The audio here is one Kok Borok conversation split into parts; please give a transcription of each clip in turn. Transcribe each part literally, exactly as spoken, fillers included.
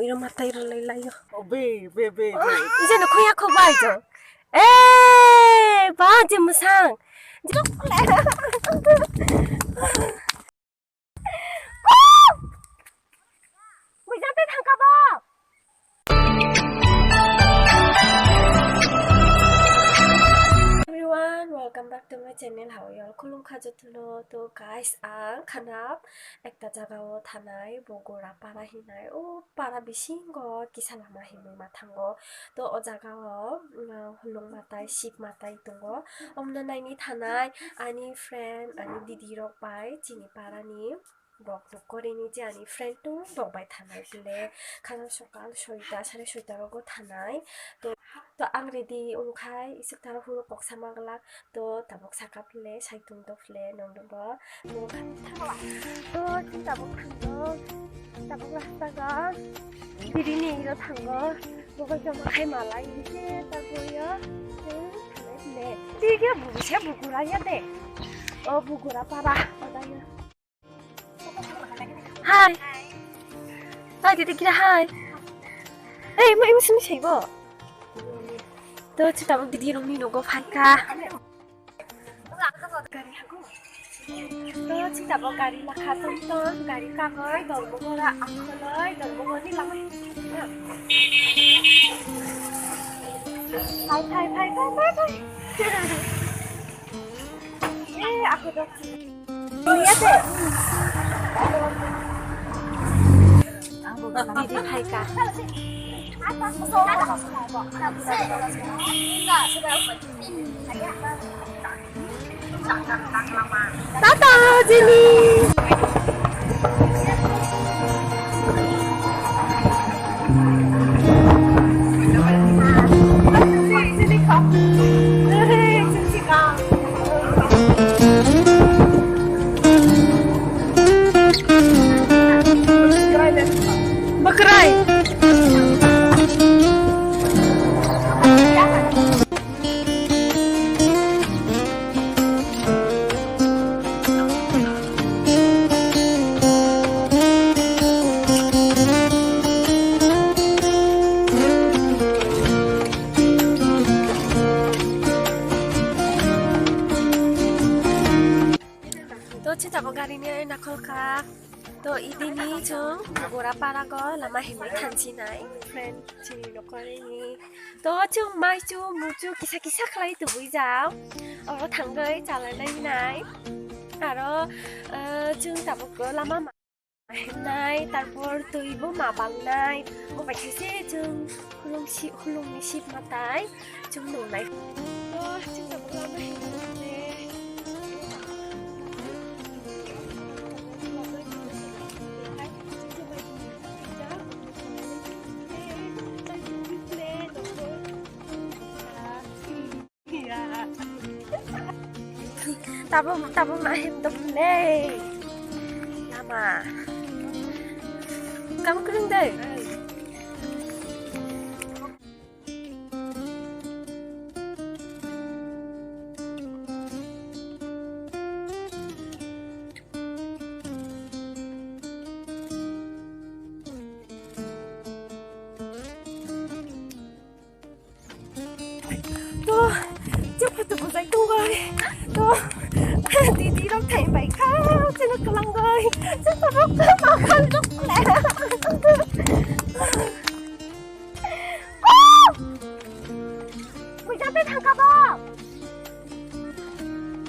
Iro matai ro lai laio. Oh, be, be, be, be. Ije no khoya kho bai jo. Eh, ba je musang. Buijatai thangka bo. Everyone, welcome back to my channel. How are you all? Khulumkha jotono. To guys, ang khana ekta jaga o thanai, Bogora para hinai. O para bisingo kisa lama himwi ma thango. To o jaga o, mm, hulung matai, ship matai tongo. Omno naini thanai ani friend, ani didi rok bai chini parani bok nokori ni je ani friend tong bok bai thanai pile khana sokal soita, sare soita rogo thanai. To, to ang ready wngkhai isuk taro huro kok sama glak. To tabuk saka pile saitung to pile nong nong bo. To chini tabuk thangno, tabuk rasta ga birini iro thango. Bo bai joma khai malai ni se ta boyo. Thanai pile. Tike bugura ya de. O bugura para. Hai. Hai, didi kira hai. Hey, mo imi simi saibo. To chita mo didi rong ni nogo phaika. To chita mo gari lakha tom tom, gari kagoi, dol mo gora akholoi, dol mo goni lama. Hai, hai, hai, hai, hai, hai. Eh, aku dok. Iya deh. Didi phaika. Tata, Jenny. Bakrai. To chita bo gari ni nakhol kha. To idini chwng Gorapara go lama himwi thansinai friend chini nokorni. To chwng mai chu muchu kisa kisa khlai tubui jao. Oro thangwi chalai lai nai. Aro, eh, chwng tabuk lama ma himnai, tarpor twi bo ma bangnai. Bo bai khe se chwng hulung si, hulung ni sip matai. Chwng nungnai. Oh, chwng tabuk lama himnai. Tabuk, tabuk ma hem dok le. Lama. Kamu kereng deh. To, chwng photo bujai tongoi. To, didi rok thai bai kha, chwng kwlangoi. Chwng to rok ma khan rok le. Oh! Bujate thangka bo.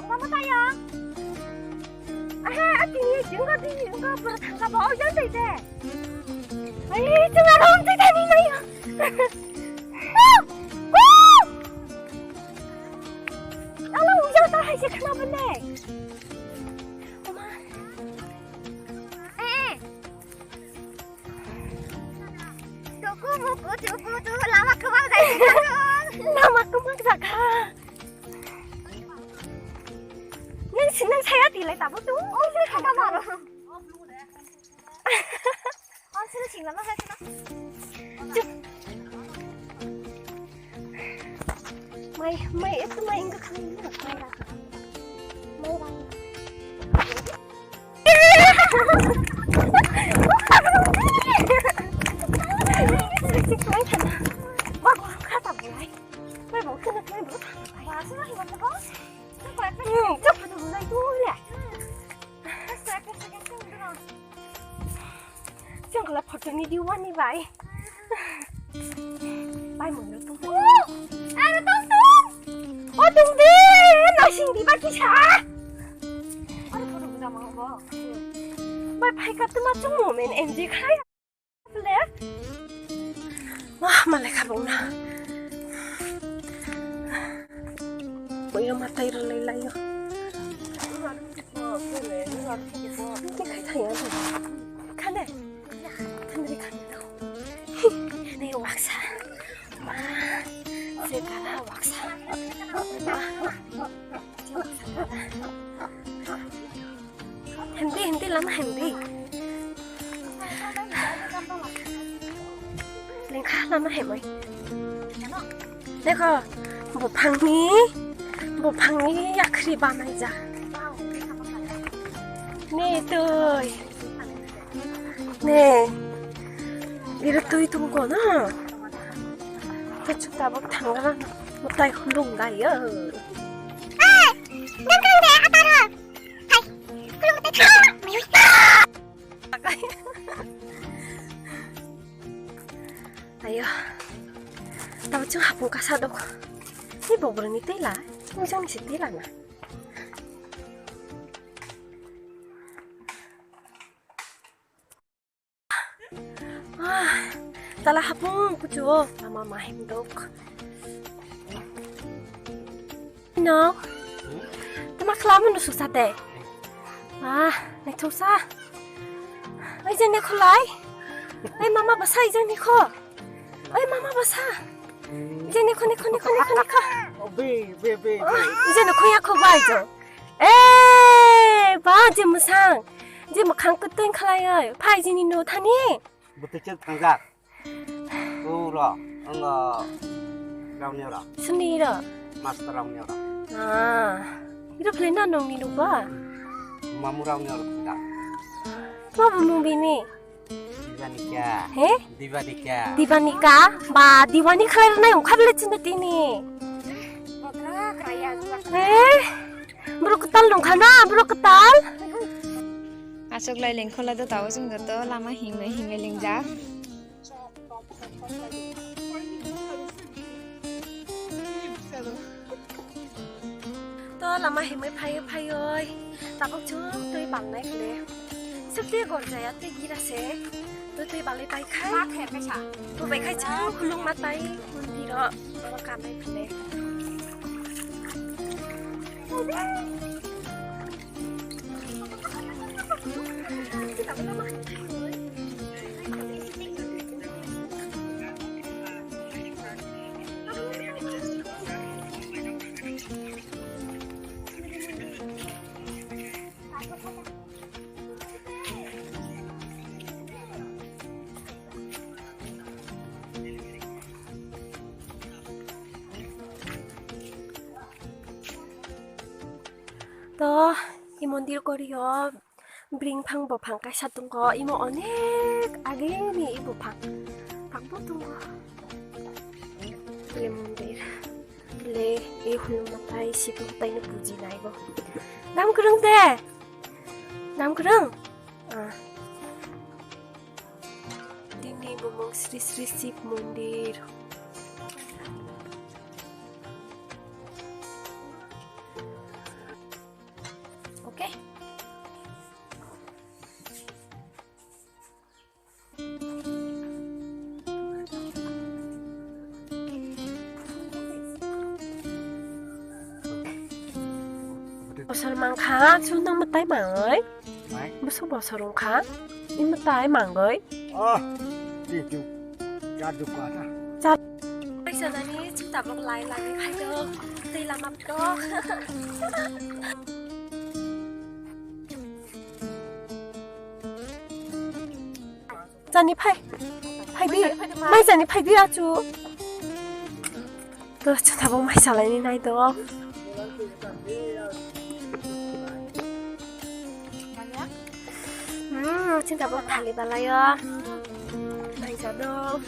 Mama taya. Aha, atini jengga di jengga pura thangka bo. Oh, jate te. Ai, chwng aro tei thani nai. Alo, ujang ta hai se khna bande. Oma. Eh, eh. Tuku muku tuku tu lama kwbang jai. Lama kwbang jaga. Nang sinang saya tilai tabuk tu. Oh, saya kata baru. Ang sila sila na hai na. Chup. Mai, mai, ito mai, ingka kami na. Mai ra. Mai ra. Sik lai thana. Ba ko kha ta bulai. Mai bo kena mai bo. Ba sa ni ba ko. Hmm, chok photo bulai tu le. Chwng kala photo ni di wani bai. Bai mo ro tung. Aro tung tung. O tung de, na sing di ba kisa. Aro photo buda ma bo. Bai phai ka tuma chung mo men enjoy khai. Le. Wah, malai kha bong na. Boyo matai ro lai lai yo. Ni khai thaya ni. Khane. Khane khane. Ni waksa. Ma. Se kala waksa. Ma. Hindi, hindi lama hindi. Lengkha lama hemoi. Dekho, buphangni, buphangni yakhri banaijak. Ni twi. Ne. Iro twi tungko na. Kachuk tabuk thangra. Mutai hulung gayo. Hey! Nang kang de ataro. Hai. Hulung mutai thangra. Ayo. Tabuk chwng hapung kasa dok. Ni bobroni tela. Chwng jang si tela na. Ah, tala hapung kuchuo, tama mahim dok. No. Tama khlamu nu susa te. Ah, naithok sa. Ai jeng ne kholai. Ai mama basa ai jeng ne kho. Ai mama basa. Ai jeng ne kho, ne kho, ne kho, ne kho, ne kho. Oh, be, be, be, be. Ai jeng ne kho ya kho bai jo. Eh, ba je musang. Je mukhang kuteng khlai ai. Phai jini no thani. Bwtwi chwk thangjak. Uro, wngo, rawniyora. Swniyora. Master rawniyora. Ah, iro phlai na nongni nukba? Mamu rawniyora thangjak. Tma bumung bini? Dibanika. He? Dibanika. Dibanika? Ba, diwani khlai rwnai wngkha bele chini tini. He? Borok kwtal nungkha na, borok kwtal. Aswk lai lengkhola do tao chwng joto lama himwi himwi lingjak. To lama himwi phaiwi phaiwi tabuk chwng twi balnai khle. Swk twi gorjaya twi gira se. To twi balwi pai khai. Bo bai khai chwng khulung ma tai mondir o. Oro kanai khle. To, i mondir korio bring phang bo phang kaisa tongo, imo onek ageni i bo phang, phang bo tongo. Le mondir, le i hulma tai sibu tai no puji nai bo. Dam kwrwng de, dam kwrwng. Ah. Dini bumung Sri Sri Shiv Mondir. Oke. Bosor mangkha, chwng nang mwtai mangwi. Mai? Bwswk bosor wngkha, i mwtai mangwi. Oh, di du. Ya du ka na. Cha. Paisa nani chwng tabuk lai lai khai do. Tei lama pito. Chani phai. Phai di. Mai chani phai di achu. To chwng tabuk mai salai ni nai do. Hmm, chwng tabuk thali balai o. Mai sa do.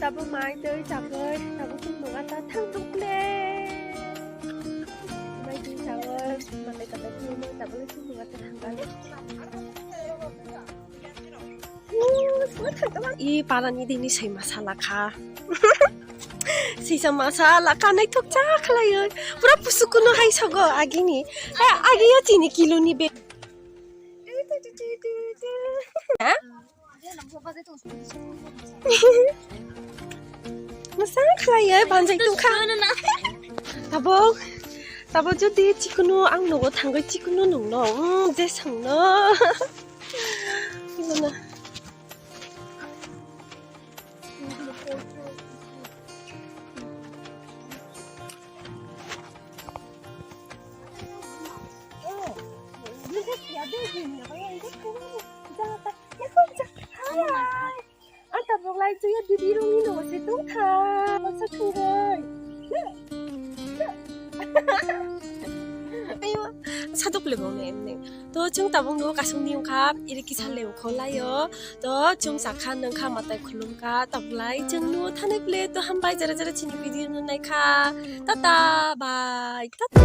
Tabuk mai twi chagwi, tabuk chwng nungata thang tukle. Mai twi chagwi, malai katai philwino tabuk chwng nungata thang kale. I parani dini sai masa lakha. Sisa masa lakha naithok cha khlaiwi. Pura pusukuno hai sogo agini. Ha, agiyo chini kiloni be. Ha? Masa khlaiwi banjai tongkha. Tabuk, tabuk jodi chikunu ang nogo thangwi chikunu nungno, mm, je sangno. Ibana. Ang tabuk lai chuya didi rungni no se tong kha, baksa thungoi. Ayo, sadok le bong ne emne. To chwng tabuk no kasung ni ungkha, iri kisa le ukho layo. To chwng sakha nungkha matai khulum kha, tabuk lai chwng no thanai ple to hambai jara jara chini video no nai kha. Tata, bye. Tata.